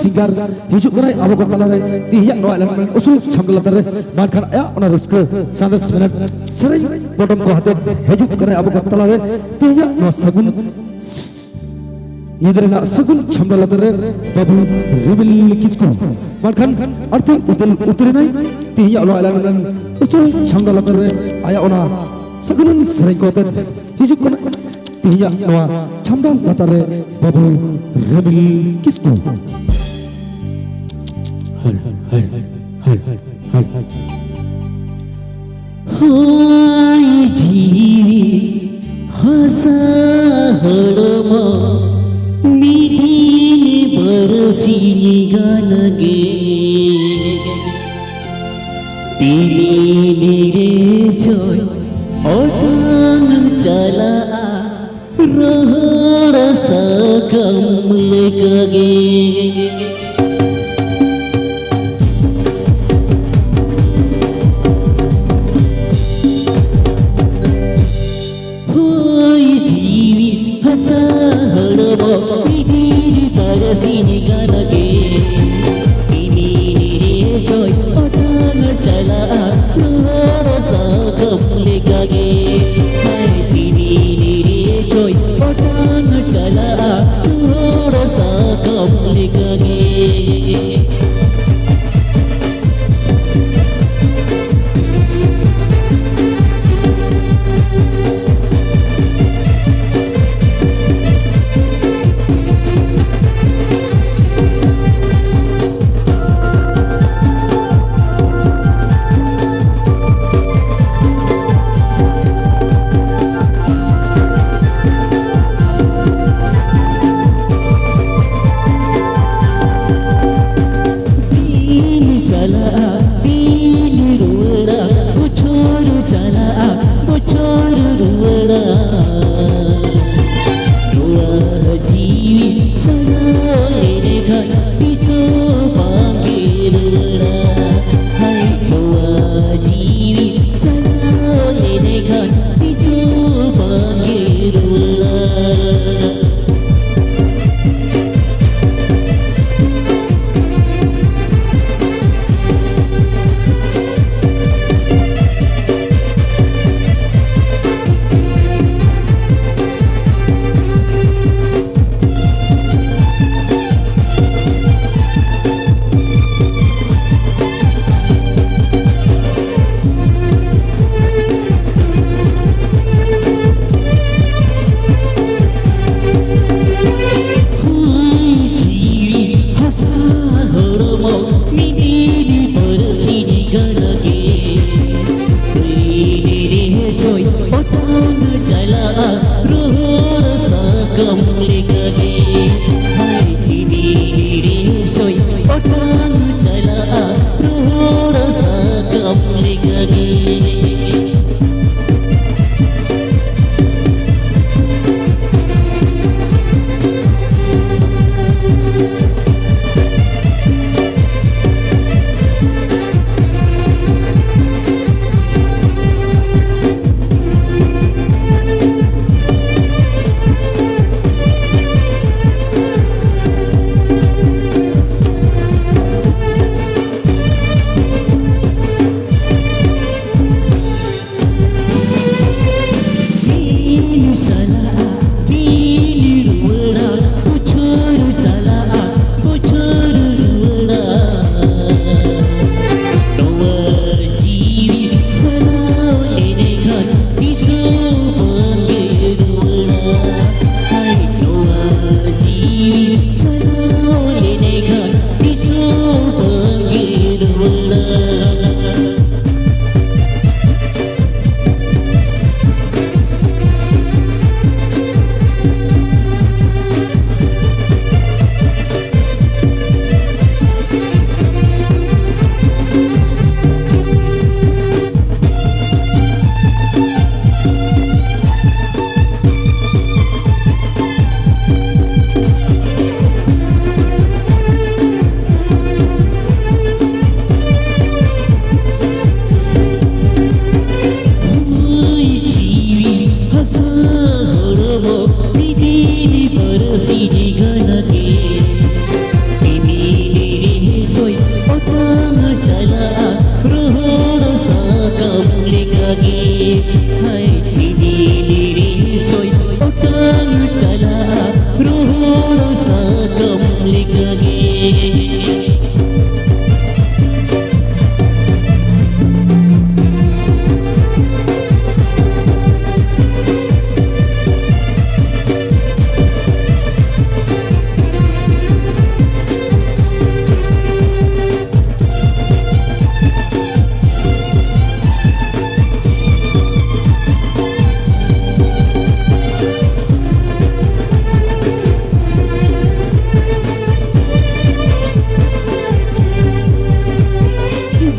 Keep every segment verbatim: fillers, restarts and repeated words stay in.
ᱥᱤᱝᱜᱟᱨ ᱦᱤᱡᱩᱜ ᱠᱟᱱᱟᱭ ᱟᱵᱚ ᱠᱚ ᱛᱟᱞᱟᱨᱮ ᱛᱮᱦᱮᱧᱟᱜ ᱱᱚᱣᱟ ᱮᱞᱟᱱᱢᱮᱱᱴ ᱩᱥᱩᱞ ᱪᱷᱟᱢᱰᱟ ᱞᱟᱛᱟᱨ ᱨᱮ᱾ ᱢᱮᱱᱠᱷᱟᱱ ᱟᱭᱟᱜ ᱚᱱᱟ ᱨᱟᱹᱥᱠᱟᱹ ᱥᱟᱸᱫᱮᱥ ᱢᱮᱱᱮᱫ ᱥᱮᱨᱮᱧ ᱯᱚᱴᱚᱢ ᱠᱚ ᱟᱛᱮ ᱦᱤᱡᱩᱜ ᱠᱟᱱᱟᱭ ᱟᱵᱚ ᱠᱚ ᱛᱟᱞᱟᱨᱮ ᱛᱮᱦᱮᱧᱟᱜ ᱱᱚᱣᱟ ᱥᱟᱹᱜᱩᱱ ᱧᱤᱫᱟᱹ ᱨᱮᱱᱟᱜ ᱥᱟᱹᱜᱩᱱ ᱪᱷᱟᱢᱰᱟ ᱞᱟᱛᱟᱨ ᱨᱮ ᱵᱟᱹᱵᱩ ᱨᱤᱢᱤᱞ ᱠᱤᱥᱠᱩ᱾ ᱢᱮᱱᱠᱷᱟᱱ ᱟᱨᱛᱮ ᱩᱫᱮᱞ ᱩᱛᱟᱹᱨᱮᱱᱟᱭ ᱛᱮᱦᱮᱧᱟᱜ ᱱᱚᱣᱟ ᱮᱞᱟᱱᱢᱮᱱᱴ ᱩᱥᱩᱞ ᱪᱷᱟᱢᱰᱟ ᱞᱟᱛᱟᱨ ᱨᱮ ᱟᱭᱟᱜ ᱚᱱᱟ ᱥᱟᱹᱜᱩᱱ ᱥᱮᱨᱮᱧ ᱠᱚ ᱟᱛᱮ ᱦᱤᱡᱩᱜ ᱠᱟᱱᱟ ᱛᱮᱦᱮᱧᱟᱜ ᱱᱚᱣᱟ ᱪᱷᱟᱢᱰᱟ ᱞᱟᱛᱟᱨ ᱨᱮ ᱵᱟᱹᱵᱩ ᱨᱤᱢᱤᱞ ᱠᱤᱥᱠᱩ᱾ ᱦᱚᱭ ᱡᱤᱣᱤ ᱦᱟᱥᱟ ᱦᱚᱲᱢᱚ ᱢᱤᱫ ᱫᱤᱱ ᱵᱟᱨᱥᱤᱧ ᱜᱟᱱ ᱜᱮ ᱛᱤᱱᱤᱱ ᱨᱮ ᱪᱚᱭ ᱚᱴᱟᱝ ᱪᱟᱞᱟᱜᱼᱟ ᱨᱚᱦᱚᱲ ᱥᱟᱠᱟᱢ ᱞᱮᱠᱟᱜᱮ᱾ ᱦᱚᱭ ᱡᱤᱣᱤ ᱦᱟᱥᱟ ᱦᱚᱲᱢᱚ ᱵᱷᱤᱛᱤᱨ ᱛᱟᱨᱟᱥᱤᱧ ᱜᱟᱱ ᱜᱮ ᱤᱱᱤ ᱨᱮ ᱪᱚᱭ ᱚᱴᱟᱝ ᱪᱟᱞᱟᱜᱼᱟ ᱨᱚᱦᱚᱲ ᱥᱟᱠᱟᱢ ᱞᱮᱠᱟᱜᱮ᱾ ᱦᱟᱭ ᱤᱱᱤ ᱨᱮ ᱪᱚᱭ ᱚᱴᱟᱝ ᱪᱟᱞᱟᱜᱼᱟ ᱨᱚᱦᱚᱲ ᱥᱟᱠᱟᱢ ᱞᱮᱠᱟᱜᱮ᱾ ᱫᱤᱱ ᱪᱟᱞᱟᱜᱼᱟ, ᱫᱤᱱ ᱨᱩᱣᱟᱹᱲᱟ, ᱵᱚᱪᱷᱚᱨ ᱪᱟᱞᱟᱜᱼᱟ, ᱵᱚᱪᱷᱚᱨ ᱨᱩᱣᱟᱹᱲᱟ᱾ ᱱᱚᱣᱟ ᱡᱤᱣᱤ ᱪᱟᱞᱟᱣ ᱞᱮᱱᱠᱷᱟᱱ ᱛᱤᱥ ᱦᱚᱸ ᱵᱟᱝ ᱜᱮ ᱨᱩᱣᱟᱹᱲᱟ᱾ ᱦᱟᱭ, ᱱᱚᱣᱟ ᱡᱤᱣᱤ ᱪᱟᱞᱟᱣ ᱞᱮᱱᱠᱷᱟᱱ ᱛᱤᱥ ᱦᱚᱸ ᱵᱟᱝ ᱜᱮ ᱨᱩᱣᱟᱹᱲᱟ᱾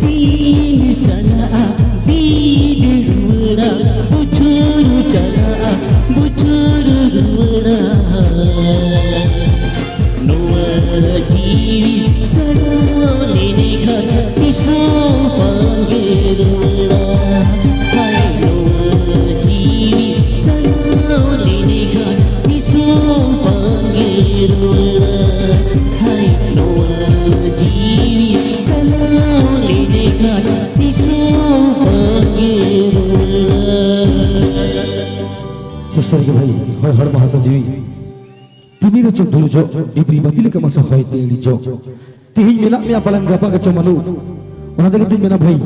ᱫᱤᱱ ᱪᱟᱞᱟᱜᱼᱟ, ᱫᱤᱱ ᱨᱩᱣᱟᱹᱲᱟ, ᱵᱚᱪᱷᱚᱨ ᱪᱟᱞᱟᱜᱼᱟ, ᱵᱚᱪᱷᱚᱨ ᱨᱩᱣᱟᱹᱲᱟ᱾ ᱱᱚᱣᱟ ᱡᱤᱣᱤ ᱪᱟᱞᱟᱣ ᱞᱮᱱᱠᱷᱟᱱ ᱛᱤᱥ ᱦᱚᱸ ᱵᱟᱝᱜᱮ ᱨᱩᱣᱟᱹᱲᱟ᱾ ᱦᱟᱭ, ᱱᱚᱣᱟ ᱡᱤᱣᱤ ᱪᱟᱞᱟᱣ ᱞᱮᱱᱠᱷᱟᱱ ᱛᱤᱥ ᱦᱚᱸ ᱵᱟᱝᱜᱮ ᱨᱩᱣᱟᱹᱲᱟ᱾ ᱦᱟᱭ, ᱱᱚᱣᱟ ᱡᱤᱣᱤ ᱪᱟᱞᱟᱣ ᱞᱮᱱᱠᱷᱟᱱ ᱛᱤᱥ ᱦᱚᱸ ᱵᱟᱝᱜᱮ ᱨᱩᱣᱟᱹᱲᱟ᱾ ᱛᱚ ᱥᱟᱹᱨᱤ ᱜᱮ ᱵᱷᱟᱹᱭ, ᱦᱚᱭ ᱦᱚᱲᱢᱚ ᱦᱟᱥᱟ ᱡᱤᱣᱤ ᱛᱤᱢᱤᱨ ᱨᱮᱪᱚ ᱫᱷᱩᱲᱤ ᱡᱚᱜ, ᱰᱤᱵᱨᱤ ᱵᱟᱹᱛᱤ ᱞᱮᱠᱟ ᱢᱟᱥᱮ ᱦᱚᱭ ᱛᱮ ᱤᱲᱤᱡᱚᱜ᱾ ᱛᱮᱦᱮᱧ ᱢᱮᱱᱟᱜ ᱢᱮᱭᱟ ᱯᱟᱞᱮᱱ ᱜᱟᱯᱟ ᱜᱮᱪᱚ ᱵᱟᱹᱱᱩᱜ᱾ ᱚᱱᱟ ᱛᱮᱜᱮ ᱛᱩᱧ ᱢᱮᱱᱟ ᱵᱷᱟᱹᱭ,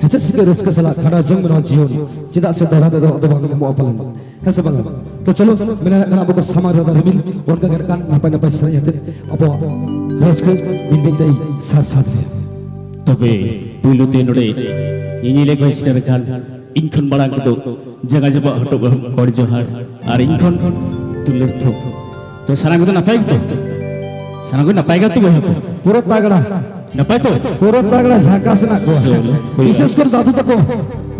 ᱦᱮᱸᱪᱮᱫ ᱥᱤᱠᱟᱹ ᱨᱟᱹᱥᱠᱟᱹ ᱥᱟᱞᱟᱜ ᱠᱷᱟᱸᱰᱟᱣ ᱡᱚᱝ ᱢᱮ ᱱᱚᱣᱟ ᱡᱤᱭᱚᱱ᱾ ᱪᱮᱫᱟᱜ ᱥᱮ ᱫᱚᱦᱲᱟ ᱛᱮᱫᱚ ᱟᱫᱚ ᱵᱟᱝ ᱧᱟᱢᱚᱜᱼᱟ ᱯᱟᱞᱮᱱ᱾ ᱦᱮᱸ ᱥᱮ ᱵᱟᱝᱟ? ᱛᱚ ᱪᱚᱞᱚ, ᱢᱮᱱᱟ ᱠᱟᱱᱟ ᱟᱵᱚ ᱠᱚ ᱥᱟᱢᱟᱝ ᱨᱮ ᱨᱤᱢᱤᱞ, ᱚᱱᱠᱟ ᱜᱮ ᱱᱟᱜ ᱠᱷᱟᱱ ᱱᱟᱯᱟᱭ ᱱᱟᱯᱟᱭ ᱥᱮᱨᱮᱧ ᱟᱛᱮᱫ ᱟᱵᱚᱣᱟᱜ ᱨᱟᱹᱥᱠᱟᱹ ᱢᱤᱫ ᱢᱤᱫ ᱛᱮᱭ ᱥᱟᱨ ᱥᱟᱫ ᱞᱮᱭᱟ᱾ ᱛᱚᱵᱮ ᱯᱩᱭᱞᱩ ᱛᱮ ᱱᱚᱰᱮ ᱧᱮᱧᱮᱞᱤᱭᱟᱹ ᱠᱚ ᱥᱮᱴᱮᱨ ᱟᱠᱟᱱ, ᱤᱧ ᱠᱷᱚᱱ ᱢᱟᱲᱟᱝ ᱠᱚᱫᱚ ᱡᱟᱸᱜᱟ ᱡᱟᱯᱟᱜ ᱦᱚᱴᱚᱜ ᱜᱚᱰ ᱡᱚᱦᱟᱨ, ᱟᱨ ᱤᱧ ᱠᱷᱚᱱ ᱫᱩᱞᱟᱹᱲ ᱛᱷᱚᱠ᱾ ᱛᱚ ᱥᱟᱱᱟᱢ ᱠᱚᱫᱚ ᱱᱟᱯᱟᱭ ᱜᱮᱛᱚ? ᱥᱟᱱᱟᱢ ᱠᱚ ᱱᱟᱯᱟᱭ ᱜᱮᱛᱚ ᱵᱚᱭᱦᱟ ᱠᱚ? ᱯᱩᱨᱟᱹ ᱛᱟᱜᱲᱟ᱾ ᱱᱟᱯᱟᱭ ᱛᱚ? ᱯᱩᱨᱟᱹ ᱛᱟᱜᱲᱟ ᱡᱷᱟᱠᱟᱥ ᱦᱮᱱᱟᱜ ᱠᱚᱣᱟ᱾ ᱪᱚᱞᱚ, ᱦᱩᱭᱩᱜᱼᱟ᱾ ᱵᱤᱥᱮᱥ ᱠᱚᱨᱮ ᱫᱟᱫᱩ ᱛᱟᱠᱚ,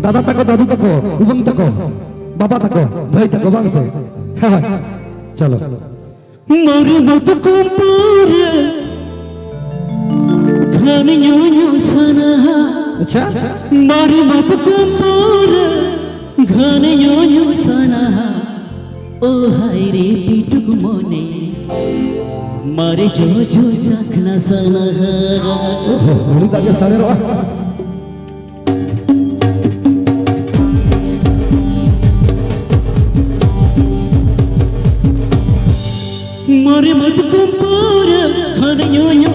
ᱫᱟᱫᱟ ᱛᱟᱠᱚ, ᱫᱟᱫᱩ ᱛᱟᱠᱚ, ᱠᱩᱢᱟᱹᱝ ᱛᱟᱠᱚ, ᱵᱟᱵᱟ ᱛᱟᱠᱚ, ᱵᱷᱟᱹᱭ ᱛᱟᱠᱚ, ᱵᱟᱝ ᱥᱮ? ᱦᱳᱭ, ᱪᱚᱞᱚ᱾ ᱢᱟᱨᱮ ᱢᱟᱛᱠᱚᱢ ᱯᱟᱹᱣᱨᱟᱹ ᱜᱷᱟᱱᱮ ᱧᱩ ᱧᱩ ᱥᱟᱱᱟᱦᱟ᱾ ᱟᱪᱪᱷᱟ᱾ ᱢᱟᱨᱮ ᱢᱟᱛᱠᱚᱢ ᱯᱟᱹᱣᱨᱟᱹ ᱜᱷᱟᱱᱮ ᱧᱩ ᱧᱩ ᱥᱟᱱᱟᱦᱟ᱾ ᱳ ᱦᱟᱭ ᱨᱮ ᱯᱤᱴᱩᱠ ᱢᱚᱱᱮ, ᱢᱟᱨᱮ ᱡᱚᱡᱚ ᱪᱟᱠᱷᱱᱟ ᱥᱟᱱᱟᱦᱟ᱾ ᱩᱞᱤ ᱫᱟᱜ ᱜᱮ ᱥᱟᱲᱮᱨᱚᱜᱼᱟ᱾ ᱢᱟᱨᱮ ᱢᱟᱛᱠᱚᱢ ᱯᱟᱹᱣᱨᱟᱹ ᱜᱷᱟᱱᱮ ᱧᱩ ᱧᱩ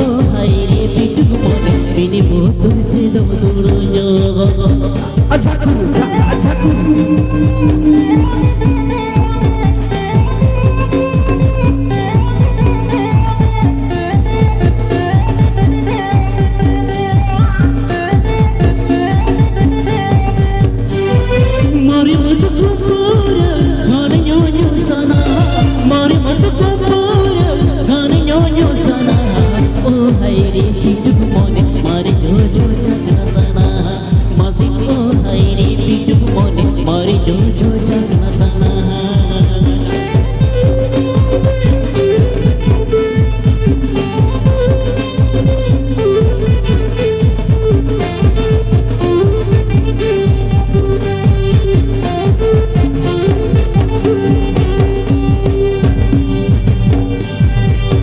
ᱚ ᱦᱟᱭ ᱨᱮ ᱯᱤᱴᱩᱠ ᱢᱚᱱᱮ, ᱵᱤᱱᱤ ᱵᱩᱛᱩᱞ ᱛᱮ ᱫᱚᱢ ᱫᱩᱲᱩᱧᱚᱜ᱾ ᱟᱪᱪᱷᱟ, ᱟᱪᱪᱷᱟ, ᱟᱪᱪᱷᱟ, ᱟᱪᱪᱷᱟ᱾ ᱢᱟᱨᱮ ᱢᱟᱹᱛᱩ ᱠᱚ ᱯᱟᱹᱣᱨᱟᱹ ᱜᱷᱟᱱᱮ ᱧᱩ ᱧᱩ ᱥᱟᱱᱟ᱾ ᱢᱟᱨᱮ ᱢᱟᱹᱛᱩ ᱠᱚ ᱯᱟᱹᱣᱨᱟᱹ ᱜᱷᱟᱱᱮ ᱧᱩ ᱧᱩ ᱥᱟᱱᱟ᱾ ᱚ ᱦᱟᱭ ᱨᱮ ᱯᱤᱴᱩᱠ ᱢᱚᱱᱮ, ᱢᱟᱨᱮ ᱡᱚ ᱡᱚ ᱪᱟᱠᱷᱱᱟ ᱥᱟᱱᱟ᱾ ᱢᱟᱥᱤ ᱚ ᱦᱟᱭ ᱨᱮ ᱯᱤᱴᱩᱠ ᱢᱚᱱᱮ, ᱢᱟᱨᱮ ᱡᱚ ᱡᱚ ᱪᱟᱠᱷᱱᱟ ᱥᱟᱱᱟ᱾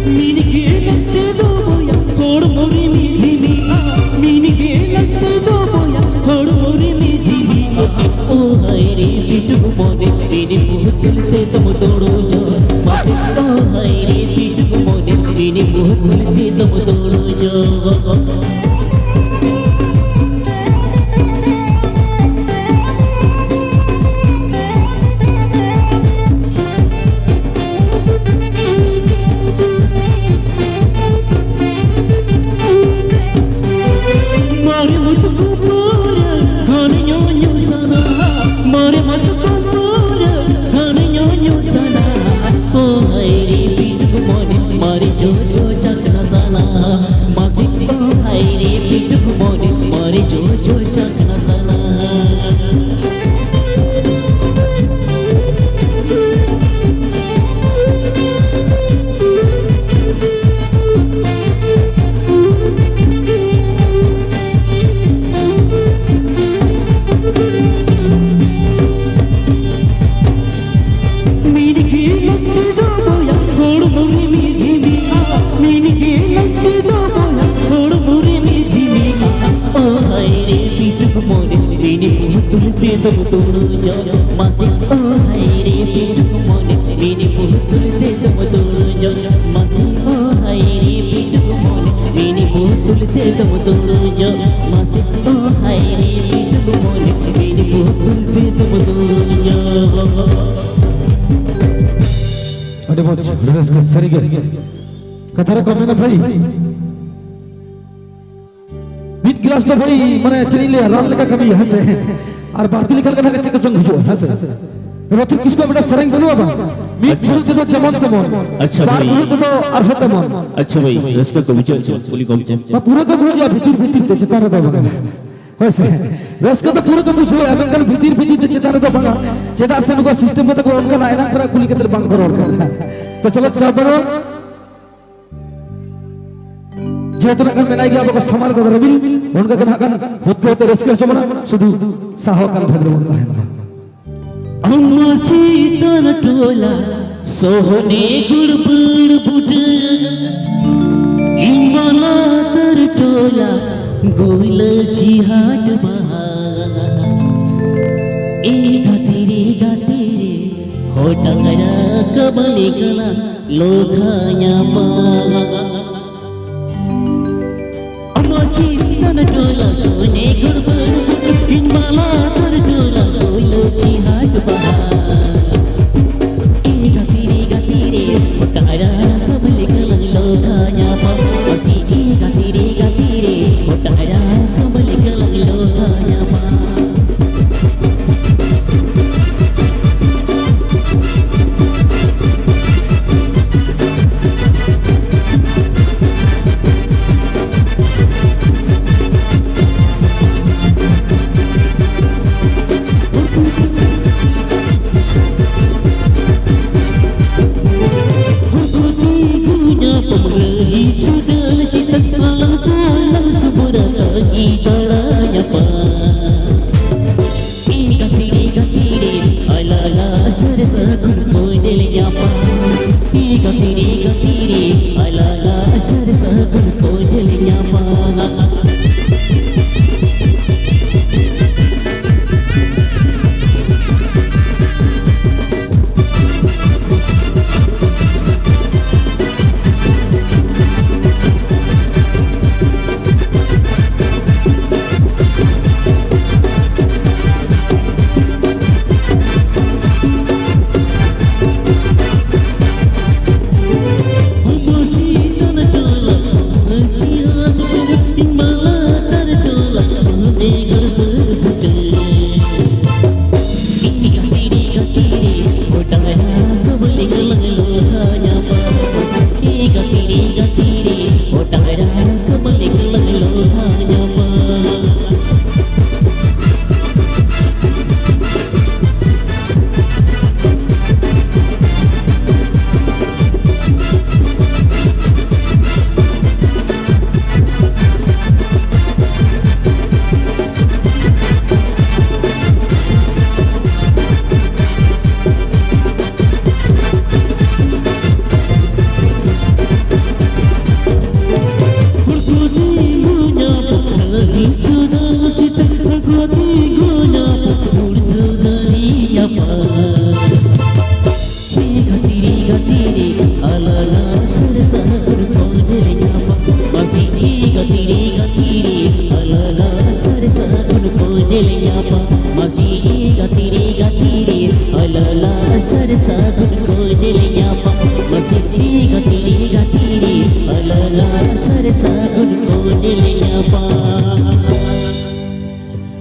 ᱢᱤᱫ ᱜᱤᱞᱟᱹᱥ ᱛᱮᱫᱚ ᱵᱚᱭᱟ ᱦᱚᱲᱢᱚ ᱨᱮ ᱢᱤᱡᱷᱤᱢᱤᱜᱼᱟ, ᱢᱤᱫ ᱜᱤᱞᱟᱹᱥ ᱛᱮᱫᱚ ᱵᱚᱭᱟ ᱦᱚᱲᱢᱚ ᱨᱮ ᱢᱤᱡᱷᱤᱢᱤᱜᱼᱟ᱾ ᱚ ᱦᱟᱭ ᱨᱮ ᱯᱤᱴᱩᱠ ᱢᱚᱱᱮ, ᱵᱤᱱᱤ ᱯᱩᱛᱩᱞ ᱛᱮᱫᱚᱢ ᱫᱩᱲᱩᱧᱚᱜ᱾ ᱢᱟᱥᱮ ᱚ ᱦᱟᱭ ᱨᱮ ᱯᱤᱴᱩᱠ ᱢᱚᱱᱮ, ᱵᱤᱱᱤ ᱯᱩᱛᱩᱞ ᱛᱮᱫᱚᱢ ᱫᱩᱲᱩᱧᱚᱜ᱾ ᱢᱟᱨᱮ ᱢᱟᱹᱛᱩ ᱠᱚ ᱯᱟᱹᱣᱨᱟᱹ ᱜᱷᱟᱱᱮ ᱧᱩ ᱧᱩ ᱥᱟᱱᱟ᱾ ᱢᱟᱨᱮ ᱢᱟᱹᱛᱩ ᱠᱚ ᱯᱟᱹᱣᱨᱟᱹ ᱜᱷᱟᱱᱮ ᱧᱩ ᱧᱩ ᱥᱟᱱᱟ᱾ ᱚ ᱦᱟᱭ ᱨᱮ ᱯᱤᱴᱩᱠ ᱢᱚᱱᱮ, ᱢᱟᱨᱮ ᱡᱚ ᱡᱚ ᱪᱟᱠᱷᱱᱟ ᱥᱟᱱᱟ᱾ ᱢᱟᱥᱤ ᱚ ᱦᱟᱭ ᱨᱮ ᱯᱤᱴᱩᱠ ᱢᱚᱱᱮ, ᱢᱟᱨᱮ ᱡᱚ ᱡᱚ ᱪᱟᱠᱷᱱᱟ ᱥᱟᱱᱟ᱾ ᱢᱤᱫ ᱜᱤᱞᱟᱹᱥ ᱛᱮᱫᱚ ᱵᱚᱭᱟ ᱦᱚᱲᱢᱚ ᱨᱮ ᱢᱤᱡᱷᱤᱢᱤᱜᱼᱟ, ᱢᱤᱫ ᱜᱤᱞᱟᱹᱥ ᱛᱮᱫᱚ ᱵᱚᱭᱟ ᱦᱚᱲᱢᱚ ᱨᱮ ᱢᱤᱡᱷᱤᱢᱤᱜᱼᱟ᱾ ᱚ ᱦᱟᱭ ᱨᱮ ᱯᱤᱴᱩᱠ ᱢᱚᱱᱮ, ᱵᱤᱱᱤ ᱯᱩᱛᱩᱞ ᱛᱮᱫᱚᱢ ᱫᱩᱲᱩᱧᱚᱜ᱾ ᱢᱟᱥᱮ ᱚ ᱦᱟᱭ ᱨᱮ ᱯᱤᱴᱩᱠ ᱢᱚᱱᱮ, ᱵᱤᱱᱤ ᱯᱩᱛᱩᱞ ᱛᱮᱫᱚᱢ ᱫᱩᱲᱩᱧᱚᱜ᱾ ᱢᱟᱥᱮ ᱚ ᱦᱟᱭ ᱨᱮ ᱯᱤᱴᱩᱠ ᱢᱚᱱᱮ, ᱯᱩᱛᱩᱞ ᱛᱮᱫᱚᱢ ᱫᱩᱲᱩᱡᱚᱜ, ᱢᱟᱥᱮ ᱫᱚ ᱦᱟᱭ ᱨᱮ ᱵᱤᱫᱩ ᱢᱚᱱᱮ, ᱵᱤᱱ ᱯᱩᱛᱩᱞ ᱛᱮᱫᱚᱢ ᱫᱩᱲᱩᱡᱚᱜ᱾ ᱟᱹᱰᱤ ᱢᱚᱡᱽ, ᱟᱹᱰᱤ ᱨᱟᱹᱥᱠᱟᱹ, ᱥᱟᱹᱨᱤᱜᱮ᱾ ᱠᱟᱛᱷᱟ ᱨᱮᱠᱚ ᱢᱮᱱᱟ ᱵᱷᱟᱹᱭ, ᱢᱤᱫ ᱜᱞᱟᱥ ᱫᱚ ᱵᱷᱟᱹᱭ, ᱢᱟᱱᱮ ᱪᱮᱫ ᱤᱧ ᱞᱟᱹᱭᱟ, ᱨᱟᱱ ᱞᱮᱠᱟ ᱠᱟᱹᱢᱤᱭᱟ, ᱦᱮᱸ ᱥᱮ? ᱟᱨ ᱵᱟᱹᱲᱛᱤ ᱞᱮᱠᱷᱟᱱ ᱜᱮ ᱱᱟᱦᱟᱜ ᱪᱮᱫ ᱠᱚᱪᱚᱝ ᱦᱩᱭᱩᱜᱼᱟ, ᱦᱮᱸ ᱥᱮ? ᱨᱚᱛᱷᱤᱱ ᱠᱤᱥᱠᱩᱣᱟᱜ ᱢᱤᱫᱴᱟᱝ ᱥᱮᱨᱮᱧ ᱵᱟᱹᱱᱩᱜᱼᱟ ᱵᱟᱝ? ᱢᱤᱫ ᱟᱪᱪᱷᱟ᱾ ᱯᱷᱩᱲᱩᱜ ᱛᱮᱫᱚ ᱡᱮᱢᱚᱱ ᱛᱮᱢᱚᱱ, ᱟᱪᱪᱷᱟ ᱵᱟᱨ ᱵᱷᱟᱹᱭ᱾ ᱯᱷᱩᱲᱩᱜ ᱛᱮᱫᱚ ᱟᱨᱦᱚᱸ ᱛᱮᱢᱚᱱ᱾ ᱟᱪᱪᱷᱟ ᱵᱷᱟᱹᱭ, ᱨᱟᱹᱥᱠᱟᱹ ᱠᱚ ᱵᱩᱡᱷᱟᱹᱣ ᱦᱚᱪᱚ, ᱠᱩᱞᱤ ᱠᱚᱢ ᱪᱮ᱾ ᱵᱟ, ᱯᱩᱨᱟᱹ ᱠᱚ ᱵᱩᱡᱷᱟᱹᱣᱟ, ᱵᱷᱤᱛᱤᱨ ᱵᱷᱤᱛᱤᱨ ᱛᱮ, ᱪᱮᱛᱟᱱ ᱨᱮᱫᱚ ᱵᱟᱝ᱾ ᱦᱳᱭ ᱥᱮ? ᱨᱟᱹᱥᱠᱟᱹ ᱫᱚ ᱯᱩᱨᱟᱹ ᱠᱚ ᱵᱩᱡᱷᱟᱹᱣᱟ, ᱢᱮᱱᱠᱷᱟᱱ ᱵᱷᱤᱛᱤᱨ ᱵᱷᱤᱛᱤᱨ ᱛᱮ ᱪᱮᱛᱟᱱ ᱨᱮᱫᱚ ᱵᱟᱝᱟ᱾ ᱪᱮᱫᱟᱜ ᱥᱮ ᱱᱩᱠᱩ system ᱠᱟᱛᱮ ᱠᱚ ᱚᱱᱠᱟᱱᱟ, ᱮᱱᱟᱝ ᱠᱷᱚᱱᱟᱜ ᱠᱩᱞᱤ ᱠᱟᱛᱮ ᱵᱟᱝ ᱠᱚ ᱨᱚᱲ ᱠᱟᱱᱟ᱾ ᱛᱚ ᱪᱚᱞᱚ, ᱪᱟᱯ ᱵᱟᱹᱱᱩᱜᱼᱟ᱾ ᱡᱮᱦᱮᱛᱩ ᱱᱟᱜ ᱠᱷᱟᱱ ᱢᱮᱱᱟᱭ ᱜᱮᱭᱟ ᱟᱵᱚ ᱠᱚ ᱥᱟᱢᱟᱝ ᱨᱮᱫᱚ ᱨᱚᱵᱤ, ᱚᱱᱠᱟ ᱜᱮ ᱱᱟᱜ ᱠᱷᱟᱱ ᱦᱩᱫ ᱠᱚ ᱟᱛᱮ ᱨᱟᱹᱥᱠᱟᱹ ᱦᱚᱪᱚ ᱵᱚᱱᱟ, ᱥᱩᱫᱷᱩ ᱥᱟᱦᱚ ᱟᱠᱟᱱ ᱵᱷᱮᱫ ᱨᱮᱵᱚᱱ ᱛᱟᱦᱮᱱ ᱢᱟ᱾ ᱟᱢ ᱪᱮᱛᱟᱱ ᱴᱚᱞᱟ ᱥᱚᱦᱱᱮ ᱜᱩᱲᱵᱩᱲ ᱵᱩᱰᱟᱹ, ᱤᱧ ᱵᱟᱞᱟ ᱛᱟᱨ ᱴᱚᱞᱟ ᱜᱩᱞᱟᱹᱪᱤ ᱦᱟᱴ ᱵᱟᱦᱟ᱾ ᱮ ᱜᱟᱛᱮ ᱨᱮ, ᱜᱟᱛᱮ ᱨᱮ, ᱦᱚᱴᱟᱜ ᱨᱟᱠᱟᱵ ᱞᱮᱠᱟᱱᱟ ᱞᱚᱠᱷᱟ ᱧᱟᱯᱟᱢ᱾ ᱟᱢᱟᱜ ᱪᱤᱱᱛᱟᱹᱱ ᱴᱚᱞᱟ ᱥᱚᱦᱱᱮ ᱜᱚᱲᱵᱚᱲ, ᱤᱧ ᱵᱟᱞᱟ ᱛᱟᱨ ᱴᱚᱞᱟ ᱜᱩᱞᱟᱹᱪᱤ ᱦᱟᱴ ᱵᱟᱦᱟ᱾ ᱤᱧ ᱜᱟᱛᱮ ᱨᱮ, ᱜᱟᱛᱮ ᱨᱮ, ᱦᱚᱴᱟᱜ ᱨᱟᱠᱟᱵ ᱞᱮᱠᱟᱱᱟ ᱞᱚᱠᱷᱟ ᱧᱟᱯᱟᱢ᱾ ᱟᱢᱟᱜ ᱪᱤ-, ᱤᱧ ᱜᱟᱛᱮ ᱨᱮ, ᱜᱟᱛᱮ ᱨᱮ, ᱦᱚᱴᱟᱜ ᱨᱟᱠᱟᱵ ᱞᱮᱠᱟᱱᱟ ᱞᱚᱠᱷᱟ ᱧᱟᱯᱟᱢ᱾ ᱤ ᱜᱟᱛᱮ ᱨᱮ, ᱜᱟᱛᱮ ᱨᱮ, ᱟᱞᱟᱞᱟ ᱥᱟᱨ ᱥᱟᱹᱜᱩᱱ ᱠᱚᱸᱰᱮᱞ ᱧᱟᱯᱟᱢ᱾ ᱤ ᱜᱟᱛᱮ ᱨᱮ, ᱜᱟᱛᱮ ᱨᱮ, ᱟᱞᱟᱞᱟ ᱥᱟᱨ ᱥᱟᱹᱜᱩᱱ ᱠᱚᱸᱰᱮᱞ ᱧᱟᱯᱟᱢ᱾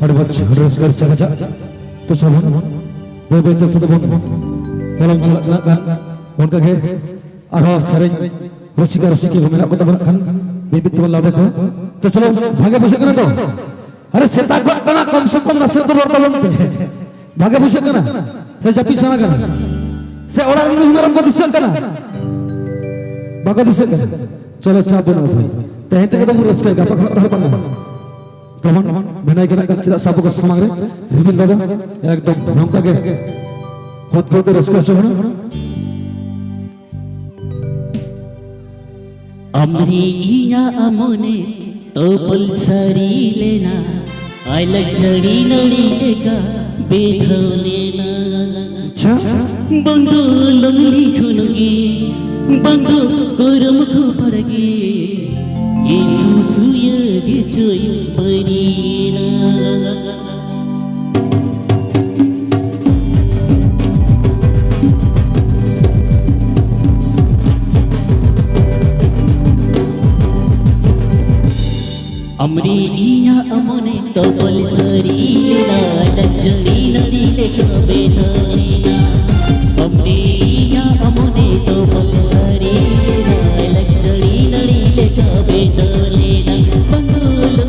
ᱟᱹᱰᱤ ᱢᱚᱡᱽ, ᱟᱹᱰᱤ ᱨᱟᱹᱥᱠᱟᱹ, ᱟᱹᱰᱤ ᱪᱟᱠᱟᱪᱟᱠ᱾ ᱛᱚ ᱥᱟᱵᱚᱱ, ᱵᱟᱹᱭ ᱵᱟᱹᱭ ᱛᱮ ᱚᱠᱛᱚ ᱫᱚᱵᱚᱱ ᱯᱟᱨᱚᱢ ᱪᱟᱞᱟᱜ ᱠᱟᱱᱟ᱾ ᱚᱱᱠᱟ ᱜᱮ ᱟᱨᱦᱚᱸ ᱥᱮᱨᱮᱧ ᱨᱩᱥᱤᱠᱟ ᱨᱩᱥᱤᱠᱤ ᱠᱚ ᱢᱮᱱᱟᱜ ᱠᱚ ᱛᱟᱵᱚᱱᱟ ᱠᱷᱟᱱ ᱢᱤᱫ ᱢᱤᱫ ᱛᱮᱵᱚᱱ ᱞᱟᱫᱮ ᱠᱚᱣᱟ᱾ ᱛᱚ ᱪᱚᱞᱚ, ᱵᱷᱟᱜᱮ ᱵᱩᱡᱷᱟᱹᱜ ᱠᱟᱱᱟ ᱛᱚ? ᱟᱨᱮ ᱥᱮᱛᱟᱜ ᱠᱚᱜ ᱠᱟᱱᱟ, ᱠᱚᱢ ᱥᱮ ᱠᱚᱢ ᱱᱟᱥᱮ ᱫᱚ ᱨᱚᱲ ᱛᱟᱵᱚᱱ ᱯᱮ᱾ ᱵᱷᱟᱜᱮ ᱵᱩᱡᱷᱟᱹᱜ ᱠᱟᱱᱟ? ᱥᱮ ᱡᱟᱹᱯᱤᱫ ᱥᱟᱱᱟ ᱠᱟᱱᱟ? ᱥᱮ ᱚᱲᱟᱜ ᱨᱮᱱ ᱢᱤᱦᱩ ᱢᱮᱨᱚᱢ ᱠᱚ ᱫᱤᱥᱟᱹᱜ ᱠᱟᱱᱟ? ᱵᱟᱠᱚ ᱫᱤᱥᱟᱹᱜ ᱠᱟᱱᱟ? ᱪᱚᱞᱚ, ᱪᱟᱯ ᱵᱟᱹᱱᱩᱜᱼᱟ ᱵᱷᱟᱹᱭ, ᱛᱮᱦᱮᱧ ᱛᱮᱜᱮ ᱫᱚᱵᱚᱱ ᱨᱟᱹᱥᱠᱟᱹᱭᱟ, ᱜᱟᱯᱟ ᱠᱷᱚᱱᱟᱜ ᱫᱚ ᱦᱟᱸᱜ ᱵᱟᱝᱟ᱾ ᱠᱟᱢᱚᱱ ᱢᱮᱱᱟᱭ ᱠᱟᱱᱟ ᱪᱮᱫᱟᱜ ᱥᱮ ᱟᱵᱚ ᱠᱚ ᱥᱟᱢᱟᱝ ᱨᱮ ᱨᱤᱢᱤᱞ ᱫᱟᱫᱟ ᱮᱠᱫᱚᱢ ᱱᱚᱝᱠᱟ ᱜᱮ ᱦᱚᱛ ᱠᱚᱛᱮ ᱨᱟᱹᱥᱠᱟᱹ ᱦᱚᱪᱚ ᱵᱚᱱᱟ᱾ ᱟᱢᱨᱮ ᱤᱧᱟᱜ ᱢᱚᱱᱮ ᱛᱚᱯᱚᱞ ᱥᱟᱹᱨᱤ ᱞᱮᱱᱟ, ᱟᱭ ᱞᱟᱡᱟᱹᱲᱤ ᱱᱟᱹᱲᱤ ᱞᱮᱠᱟ ᱵᱮᱫᱷᱟᱣ ᱞᱮᱱᱟ᱾ ᱟᱪᱪᱷᱟ᱾ ᱵᱟᱝ ᱫᱚ ᱞᱚᱝᱞᱤ ᱠᱷᱚᱱ ᱜᱮ, ᱵᱟᱝ ᱫᱚ ᱠᱚᱨᱚᱢ ᱠᱷᱚᱯᱟᱲ ᱜᱮ, ᱤᱥᱩ ᱥᱩᱭᱟᱹ ᱜᱮ ᱪᱚᱭ ᱵᱟᱹᱨᱤᱭᱮᱱᱟ᱾ ᱟᱢᱨᱮ ᱤᱧᱟᱜ ᱢᱚᱱᱮ ᱛᱚᱯᱚᱞ ᱥᱟᱹᱨᱤ ᱞᱮᱱᱟ, ᱫᱟᱜ ᱡᱟᱹᱲᱤ ᱱᱟᱹᱲᱤ ᱞᱮᱠᱟ ᱵᱮᱫᱷᱟᱣ ᱞᱮᱱᱟ᱾ ᱟᱢᱨᱮ ᱤᱧᱟᱜ ᱢᱚᱱᱮ ᱛᱚᱯᱚᱞ ᱥᱟᱹᱨᱤ ᱞᱮᱱᱟ, ᱫᱟᱜ ᱡᱟᱹᱲᱤ ᱱᱟᱹᱲᱤ ᱞᱮᱠᱟ ᱵᱮᱫᱷᱟᱣ ᱞᱮᱱᱟ᱾ ᱵᱟᱝ ᱫᱚ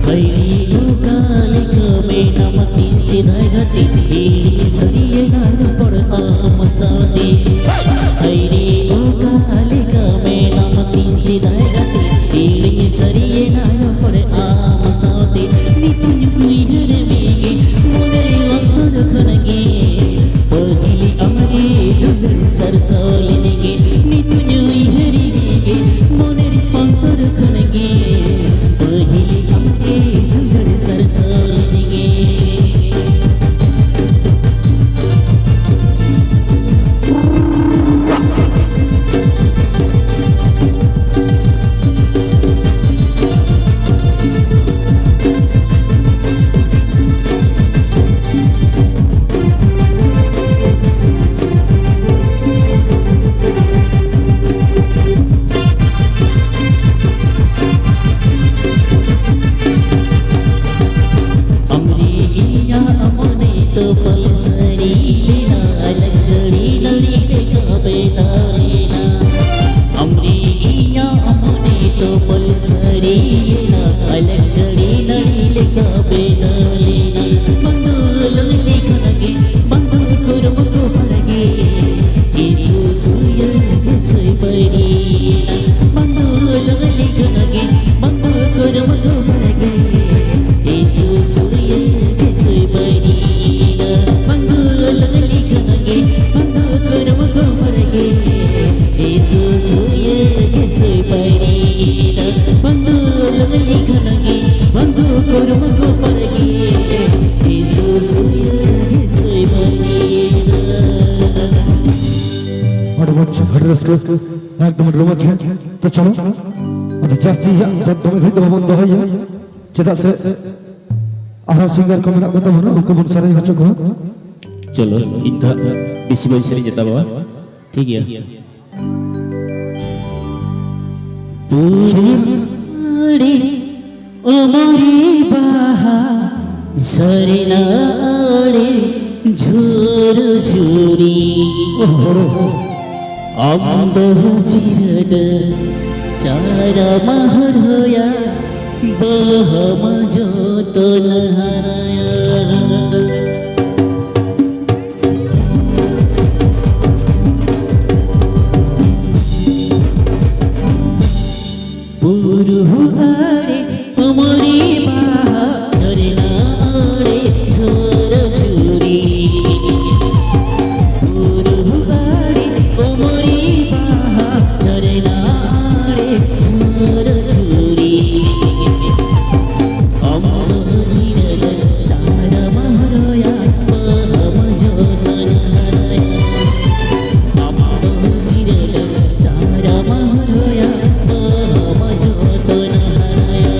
ᱦᱟᱭᱨᱮ ᱚᱠᱟ ᱞᱮᱠᱟ ᱢᱮᱱᱟᱢᱟ ᱛᱤᱧ ᱥᱮᱫᱟᱭ ᱜᱟᱛᱮ, ᱦᱤᱲᱤᱧ ᱥᱟᱹᱨᱤᱭᱮᱱᱟ ᱨᱚᱯᱚᱲ ᱟᱢ ᱥᱟᱶᱛᱮ᱾ ᱦᱟᱭᱨᱮ ᱚᱠᱟ ᱞᱮᱠᱟ ᱢᱮᱱᱟᱢᱟ ᱛᱤᱧ ᱥᱮᱫᱟᱭ ᱜᱟᱛᱮ, ᱦᱤᱲᱤᱧ ᱥᱟᱹᱨᱤᱭᱮᱱᱟ ᱨᱚᱯᱚᱲ ᱟᱢ ᱥᱟᱶᱛᱮ᱾ ᱱᱤᱛᱚᱜ ᱩᱭᱦᱟᱹᱨ ᱢᱮᱜᱮ ᱢᱚᱱᱮ ᱚᱱᱛᱚᱨ ᱠᱷᱚᱱ ᱜᱮ, ᱯᱟᱹᱦᱤᱞ ᱟᱢᱨᱮ ᱫᱩᱞᱟᱹᱲ ᱥᱟᱨᱥᱟᱣ ᱞᱮᱱ ᱜᱮ᱾ ᱱᱤᱛᱚᱜ ᱩᱭᱦᱟᱹᱨ ᱢᱮᱜᱮ ᱢᱚᱱᱮ ᱚᱱᱛᱚᱨ ᱠᱷᱚᱱ ᱜᱮ, ᱯᱟᱹᱦᱤᱞ ᱟᱢᱨᱮ ᱫᱩᱞᱟᱹᱲ ᱥᱟᱨᱥᱟᱣ ᱞᱮᱱ ᱜᱮ᱾ ᱟᱢᱨᱮ ᱤᱧᱟᱜ ᱢᱚᱱᱮ ᱛᱚᱯᱟᱞ ᱥᱟᱹᱨᱤ ᱞᱮᱱᱟ, ᱟᱞᱟᱜ ᱡᱟᱹᱲᱤ ᱱᱟᱹᱲᱤ ᱞᱮᱠᱟ ᱵᱮᱱᱟᱣ ᱞᱮᱱᱟ᱾ ᱟᱢᱨᱮ ᱤᱧᱟᱜ ᱢᱚᱱᱮ ᱛᱚᱯᱟᱞ ᱥᱟᱹᱨᱤ ᱞᱮᱱᱟ, ᱟᱞᱟᱜ ᱡᱟᱹᱲᱤ ᱱᱟᱹᱲᱤ ᱞᱮᱠᱟ ᱵᱮᱱᱟᱣ ᱞᱮᱱᱟ᱾ ᱵᱟᱝ ᱫᱚ ᱞᱟᱹᱭ ᱞᱮᱠᱷᱟᱱ ᱜᱮ, ᱵᱟᱝ ᱫᱚ ᱠᱩᱨᱩᱢᱩᱴᱩ ᱦᱚᱲ ᱜᱮ, ᱤᱥᱩ ᱥᱩᱭᱟᱹ ᱜᱮ ᱥᱩᱭ ᱵᱟᱹᱲᱤᱭᱮᱱᱟ᱾ ᱵᱟᱝ ᱫᱚ ᱞᱟᱹᱭ ᱞᱮᱠᱷᱟᱱ ᱜᱮ, ᱵᱟᱝ ᱫᱚ ᱠᱩᱨᱩᱢᱩᱴᱩ ᱦᱚᱲ ᱜᱮ, ᱤᱥᱩ ᱥᱩᱭᱟᱹ ᱜᱮ ᱥᱩᱭ ᱵᱟᱹᱲᱤᱭᱮᱱᱟ᱾ ᱵᱟᱝ ᱫᱚ ᱞᱟᱹᱭ ᱞᱮᱠᱷᱟᱱ ᱜᱮ, ᱵᱟᱝ ᱫᱚ ᱠᱩᱨᱩᱢᱩᱴᱩ ᱦᱚᱲ ᱜᱮ, ᱤᱥᱩ ᱥᱩᱭᱟᱹ ᱜᱮ ᱥᱩᱭ ᱵᱟᱹᱲᱤᱭᱮᱱᱟ᱾ ᱵᱟᱝ ᱫᱚ ᱞᱟᱹᱭ ᱞᱮᱠᱷᱟᱱ ᱜᱮ, ᱵᱟᱝ ᱫᱚ ᱠᱩᱨᱩᱢᱩᱴᱩ ᱦᱚᱲ ᱜᱮ, ᱤᱥᱩ ᱥᱩᱭᱟᱹ ᱜᱮ ᱥᱩᱭ ᱵᱟᱹᱲᱤᱭᱮᱱᱟ᱾ ᱟᱹᱰᱤ ᱢᱚᱡᱽ, ᱟᱹᱰᱤ ᱨᱟᱹᱥᱠᱟᱹ, ᱮᱠᱫᱚᱢ ᱟᱹᱰᱤ ᱨᱚᱢᱚᱡᱽ ᱜᱮ᱾ ᱛᱚ ᱪᱚᱞᱚ, ᱟᱫᱚ ᱡᱟᱹᱥᱛᱤ ᱦᱟᱸᱜ ᱫᱚ-, ᱫᱚᱢᱮ ᱜᱷᱟᱹᱲᱤᱡ ᱫᱚ ᱵᱟᱵᱚᱱ ᱫᱚᱦᱚᱭᱟ, ᱪᱮᱫᱟᱜ ᱥᱮ ᱟᱨᱦᱚᱸ ᱥᱤᱝᱜᱟᱨ ᱠᱚ ᱢᱮᱱᱟᱜ ᱠᱚ ᱛᱟᱵᱚᱱᱟ, ᱩᱱᱠᱩ ᱵᱚᱱ ᱥᱮᱨᱮᱧ ᱦᱚᱪᱚ ᱠᱚᱣᱟ᱾ ᱪᱚᱞᱚ, ᱤᱧ ᱫᱚ ᱦᱟᱸᱜ ᱵᱮᱥᱤ ᱵᱟᱹᱧ ᱥᱮᱨᱮᱧ ᱛᱟᱵᱚᱣᱟ, ᱴᱷᱤᱠ ᱜᱮᱭᱟ᱾ ᱥᱩᱨ᱾ ᱟᱹᱰᱤ ᱚᱢᱚᱨᱤ ᱵᱟᱦᱟ ᱥᱟᱹᱨᱤᱱᱟ ᱟᱹᱰᱤ ᱡᱷᱩᱨ ᱡᱷᱩᱨᱤ᱾ ᱟᱢ ᱫᱚ ᱪᱤᱨᱟᱹᱰᱟᱹ ᱪᱟᱨᱟ ᱢᱟᱦᱟᱨ ᱦᱚᱭᱟ ᱵᱟᱦᱟ ᱢᱟ ᱡᱚᱛᱚᱱ ᱦᱟᱨᱟᱭᱟ᱾ ᱵᱩᱨᱩ ᱟᱲᱮ ᱩᱢᱩᱨᱤ ᱵᱟᱦᱟ, ᱡᱷᱚᱨᱱᱟ ᱟᱲᱮ ᱡᱷᱚᱨ ᱡᱷᱩᱨᱤ᱾ ᱵᱩᱨᱩ ᱟᱲᱮ ᱩᱢᱩᱨᱤ ᱵᱟᱦᱟ, ᱡᱷᱚᱨᱱᱟ ᱟᱲᱮ ᱡᱷᱚᱨ ᱡᱷᱩᱨᱤ᱾ ᱟᱢ ᱫᱚ ᱡᱤᱭᱟᱹᱲ ᱥᱟᱨᱟᱢ ᱦᱚᱨᱚᱭᱟ, ᱵᱟᱦᱟᱢ ᱡᱚᱛᱚᱱ ᱦᱟᱨᱟᱭᱟ᱾ ᱟᱢ ᱫᱚ ᱡᱤᱭᱟᱹᱲ ᱥᱟᱨᱟᱢ ᱦᱚᱨᱚᱭᱟ, ᱵᱟᱦᱟᱢ ᱡᱚᱛᱚᱱ ᱦᱟᱨᱟᱭᱟ᱾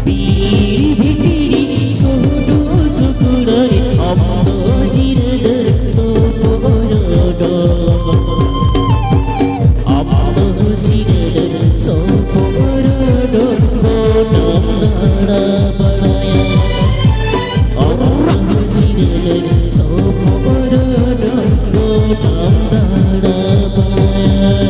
ᱵᱤᱨ ᱵᱷᱤᱛᱨᱤ ᱥᱩᱰᱩ ᱥᱩᱠᱲᱟᱹᱭ, ᱟᱢ ᱫᱚ ᱡᱤᱨᱟᱹ ᱥᱚᱯᱚᱨᱚᱰᱚ᱾ ᱟᱢ ᱫᱚ ᱡᱤᱨᱟᱹ ᱥᱚᱯᱚᱨᱚᱰᱚ, ᱜᱚᱴᱟᱢ ᱫᱟᱬᱟ ᱵᱟᱲᱟᱭᱟ᱾ ᱟᱢ ᱫᱚ ᱡᱤᱨᱟᱹ ᱥᱚᱯᱚᱨᱚᱰᱚ, ᱜᱚᱴᱟᱢ ᱫᱟᱬᱟ ᱵᱟᱲᱟᱭᱟ᱾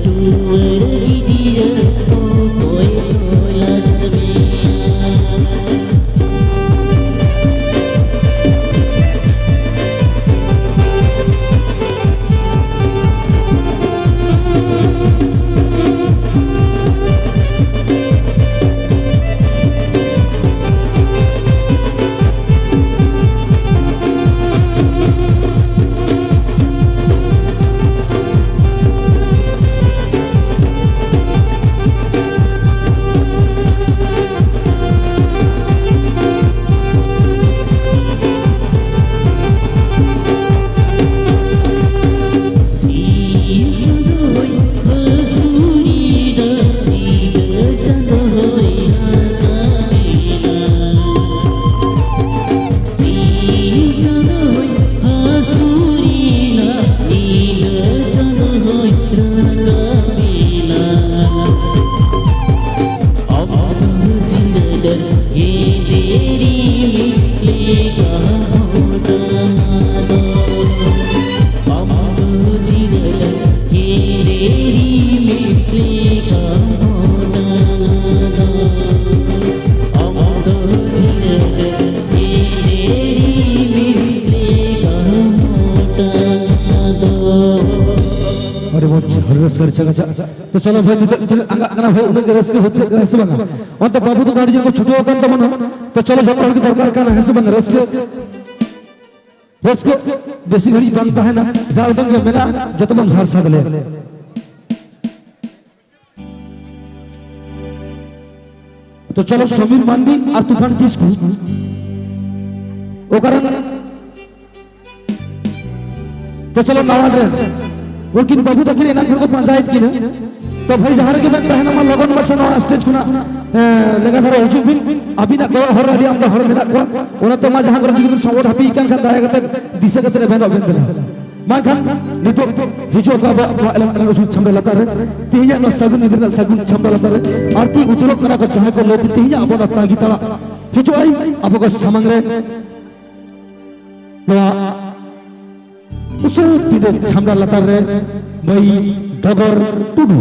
ᱴᱩᱣᱟᱹᱨ ᱜᱤᱫᱽᱨᱟᱹ ᱚᱠᱚᱭ ᱛᱚᱞᱟᱥ ᱢᱮᱭᱟ? ᱥᱤᱧ ᱪᱟᱸᱫᱚᱭ ᱦᱟᱹᱥᱩᱨᱤᱫᱟ, ᱧᱤᱫᱟᱹ ᱪᱟᱸᱫᱚᱭ ᱨᱟᱠᱟᱵᱮᱱᱟ᱾ ᱥᱤᱧ ᱪᱟᱸᱫᱚᱭ ᱦᱟᱹᱥᱩᱨᱤᱫᱟ, ᱧᱤᱫᱟᱹ ᱪᱟᱸᱫᱚᱭ ᱨᱟᱠᱟᱵᱮᱱᱟ᱾ ᱟᱢ ᱫᱚ ᱪᱤᱨ ᱰᱟᱹᱨ ᱦᱮᱸᱫᱮ ᱨᱤᱢᱤᱞ ᱞᱮᱠᱟ ᱢᱚᱴᱟ ᱫᱚ᱾ ᱟᱢ ᱫᱚ ᱪᱤᱨ ᱰᱟᱹᱨ ᱦᱮᱸᱫᱮ ᱨᱤᱢᱤᱞ ᱞᱮᱠᱟ ᱢᱚᱴᱟ ᱫᱚ᱾ ᱟᱢ ᱫᱚ ᱪᱤᱨ ᱰᱟᱹᱨ ᱦᱮᱸᱫᱮ ᱨᱤᱢᱤᱞ ᱞᱮᱠᱟ ᱢᱚᱴᱟ ᱫᱚ᱾ ᱟᱹᱰᱤ ᱢᱚᱡᱽ, ᱟᱹᱰᱤ ᱨᱟᱹᱥᱠᱟᱹ, ᱟᱹᱰᱤ ᱪᱮᱦᱨᱟ ᱪᱟᱞᱟᱜ᱾ ᱛᱚ ᱪᱚᱞᱚ ᱵᱷᱟᱭ, ᱱᱤᱛᱚᱜ ᱛᱤᱱᱟᱹᱜ ᱟᱸᱜᱟᱜ ᱠᱟᱱᱟ ᱵᱷᱟᱭ, ᱩᱱᱟᱹᱜ ᱜᱮ ᱨᱟᱹᱥᱠᱟᱹ ᱦᱩᱭᱩᱜ ᱠᱟᱱᱟ, ᱦᱮᱸ ᱥᱮ ᱵᱟᱝᱟ? ᱚᱱᱛᱮ ᱵᱟᱹᱵᱩ ᱛᱟᱠᱚ ᱟᱹᱰᱤ ᱡᱳᱨ ᱠᱚ ᱪᱷᱩᱴᱟᱹᱣ ᱟᱠᱟᱱ ᱛᱟᱵᱚᱱᱟ᱾ ᱛᱚ ᱪᱚᱞᱚ ᱡᱷᱚᱛᱚ ᱦᱚᱲ ᱜᱮ ᱫᱚᱨᱠᱟᱨ ᱠᱟᱱᱟ, ᱦᱮᱸ ᱥᱮ ᱵᱟᱝᱟ? ᱨᱟᱹᱥᱠᱟᱹ, ᱨᱟᱹᱥᱠᱟᱹ ᱵᱮᱥᱤ ᱜᱷᱟᱹᱲᱤᱡ ᱵᱟᱝ ᱛᱟᱦᱮᱱᱟ, ᱡᱟ ᱩᱰᱟᱹᱝ ᱜᱮ ᱢᱮᱱᱟᱜᱼᱟ ᱡᱚᱛᱚ ᱵᱚᱱ ᱥᱟᱨ ᱥᱟᱫ ᱞᱮᱭᱟ᱾ ᱛᱚ ᱪᱚᱞᱚ ᱥᱚᱢᱤᱨ ᱢᱟᱱᱰᱤ ᱟᱨ ᱛᱩᱯᱷᱟᱱ ᱠᱤᱥᱠᱩ ᱚᱠᱟᱨᱮᱱ? ᱛᱚ ᱪᱚᱞᱚ ᱱᱟᱣᱟ ᱨᱮᱱ ᱩᱱᱠᱤᱱ ᱵᱟᱹᱵᱩ ᱛᱟᱹᱠᱤᱱ ᱮᱱᱟᱝ ᱠᱷᱚᱱ ᱠᱚ ᱯᱟᱸᱡᱟᱭᱮᱫ ᱠᱤᱱᱟ᱾ ᱛᱚ ᱵᱷᱟᱭ, ᱡᱟᱦᱟᱸ ᱨᱮᱜᱮ ᱵᱮᱱ ᱛᱟᱦᱮᱱᱟ, ᱢᱟ ᱞᱚᱜᱚᱱ ᱢᱟᱪᱷᱟ ᱱᱚᱣᱟ ᱥᱴᱮᱡᱽ ᱠᱷᱚᱱᱟᱜ, ᱮ, ᱞᱮᱸᱜᱟ ᱫᱷᱟᱨᱮ ᱦᱤᱡᱩᱜ ᱵᱤᱱ᱾ ᱟᱹᱵᱤᱱᱟᱜ ᱜᱚᱲᱚ ᱦᱚᱨ ᱨᱮ ᱟᱹᱰᱤ ᱟᱢᱫᱟ ᱦᱚᱲ ᱢᱮᱱᱟᱜ ᱠᱚᱣᱟ, ᱚᱱᱟᱛᱮ ᱢᱟ ᱡᱟᱦᱟᱸ ᱠᱚᱨᱮ ᱡᱩᱫᱤ ᱵᱤᱱ ᱥᱚᱝᱜᱚᱴ ᱦᱟᱹᱯᱤᱭ ᱠᱟᱱ ᱠᱷᱟᱱ ᱫᱟᱭᱟ ᱠᱟᱛᱮ ᱫᱤᱥᱟᱹ ᱠᱟᱛᱮ ᱮᱵᱷᱮᱱᱚᱜ ᱵᱮᱱ ᱫᱮᱞᱟ᱾ ᱢᱟ ᱮᱱᱠᱷᱟᱱ ᱱᱤᱛᱚᱜ ᱦᱤᱡᱩᱜ ᱟᱠᱚ ᱟᱵᱚᱣᱟᱜ ᱱᱚᱣᱟ ᱮᱞᱟᱝ ᱨᱮᱱᱟᱜ ᱩᱥᱩᱞ ᱪᱷᱟᱢᱰᱟ ᱞᱟᱛᱟᱨ ᱨᱮ, ᱛᱮᱦᱮᱧᱟᱜ ᱱᱚᱣᱟ ᱥᱟᱹᱜᱩᱱ ᱧᱤᱫᱟᱹ ᱨᱮᱱᱟᱜ ᱥᱟᱹᱜᱩᱱ ᱪᱷᱟᱢᱰᱟ ᱞᱟᱛᱟᱨ ᱨᱮ ᱟᱨᱛᱤ ᱩᱛᱟᱹᱨᱚᱜ ᱠᱟᱱᱟ ᱠᱚ ᱡᱟᱦᱟᱸᱭ ᱠᱚ ᱞᱟᱹᱭ ᱛᱮ ᱛᱮᱦᱮᱧᱟᱜ ᱟᱵᱚ ᱱᱚᱣᱟ ᱛᱟᱺᱜᱤ ᱛᱟᱲᱟᱜ ᱦᱤᱡᱩᱜ ᱟᱭ ᱟᱵᱚ ᱠᱚ ᱥᱟᱢᱟᱝ ᱨᱮ᱾ ᱱᱚᱣᱟ ᱩᱥᱩᱞ ᱯᱤᱸᱰᱟᱹ ᱪᱷᱟᱢᱰᱟ ᱞᱟᱛᱟᱨ ᱨᱮ ᱢᱟᱹᱭ ᱴᱷᱚᱜᱚᱨ ᱴᱩᱰᱩ᱾